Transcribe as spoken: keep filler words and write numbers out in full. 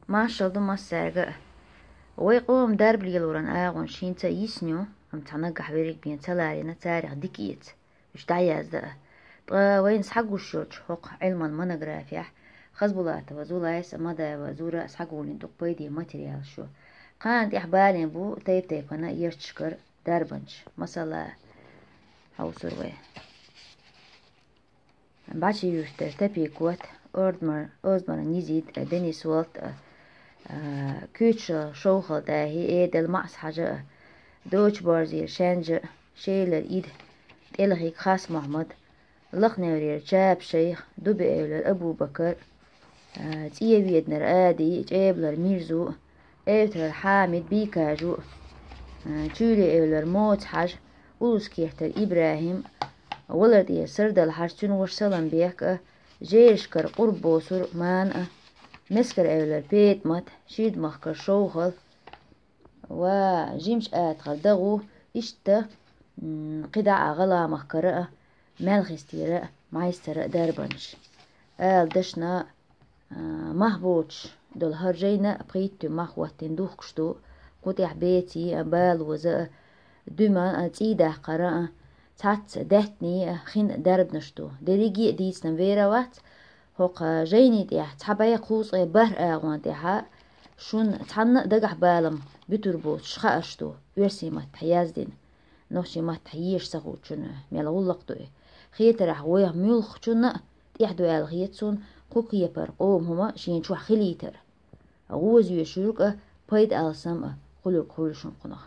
Маршал ду массаьрга а. Вай къоман дарба лелоран агӀонаш хӀинца а йисна ю, амма цхьа наггахь верриг бен ца ларийна, царех дика эца. Уьш дӀаязда а. Ткъа вайна схьагуш йолчу хӀокху Ӏилман монографехь Хазбулатова Зулайс а, Мадаева Зура а схьагулйина дукха пайде материалаш ю. Кхана тӀехь балийна бу тайп-тайпана ярташкара дарбанаш. Масала, хьовсур вай. БӀачи-Юьртара Тапикот, Оздмар-, Оздмаран Низит а, Денис Волт а, а, Куьйчу Шовхал ДӀахӀи, Эдал Маъс-Хьажа а, Дочу-Борзера Шаьнжа а, Шелара Ида, ТӀелхиг Хас-Мохьмад, Лаха-Неврера Чапа-Шайх, Дуби-Эвлара Абу-Бакар, а, ЦӀе-Веданара Ади, ЧӀебалара Мирзу, Эвтарара Хьамид, Бийкажу, а, Чуьйре-Эвлара Моца-Хьажа, Улус-Кертара ИбрахӀим, Валар-ТӀера Сардал-Хьажа, цуьнан ваша Саламбек а, Жерашкара Къурббосур Мана а, Мескара-Эвлара ПетӀамат, Ширдамахкара Шовхал, ва Жимачу АтагӀара ДагӀу, иштта, м, кхидӀа а ГӀалгӀамахкара а, Маьлхистера а, Майстара а дарбанаш. Ала дашна, а, мах боцуш долу хӀара жайна а пхийтта мах хӀоттийна духкуш ду, кху тӀехь беций а, балоза а, дуьман а, цӀий даккхара а, цхьацца даьттаний а, хин а дарбанаш ду. Дерриге а дийцина вер а вац, хӀокху жайни тӀехь цхьа бӀе кхузткъе бархӀ агӀон тӀехь шуна цхьанна а дагахь балам буьтур боцуш хаарш ду, оьрсийн маттахь яздина. Нохчийн маттахь езаш ца хуучунна мел гӀуллакх ду и. Хетарехь, вайх муьлххачунна а тӀехь ду аьлла хета суна кху кепара къоман хӀума шен чохь хилийтар. ГӀоза йоьшург а, пайда алсам а хуьлург хуьлу шуна кхунах.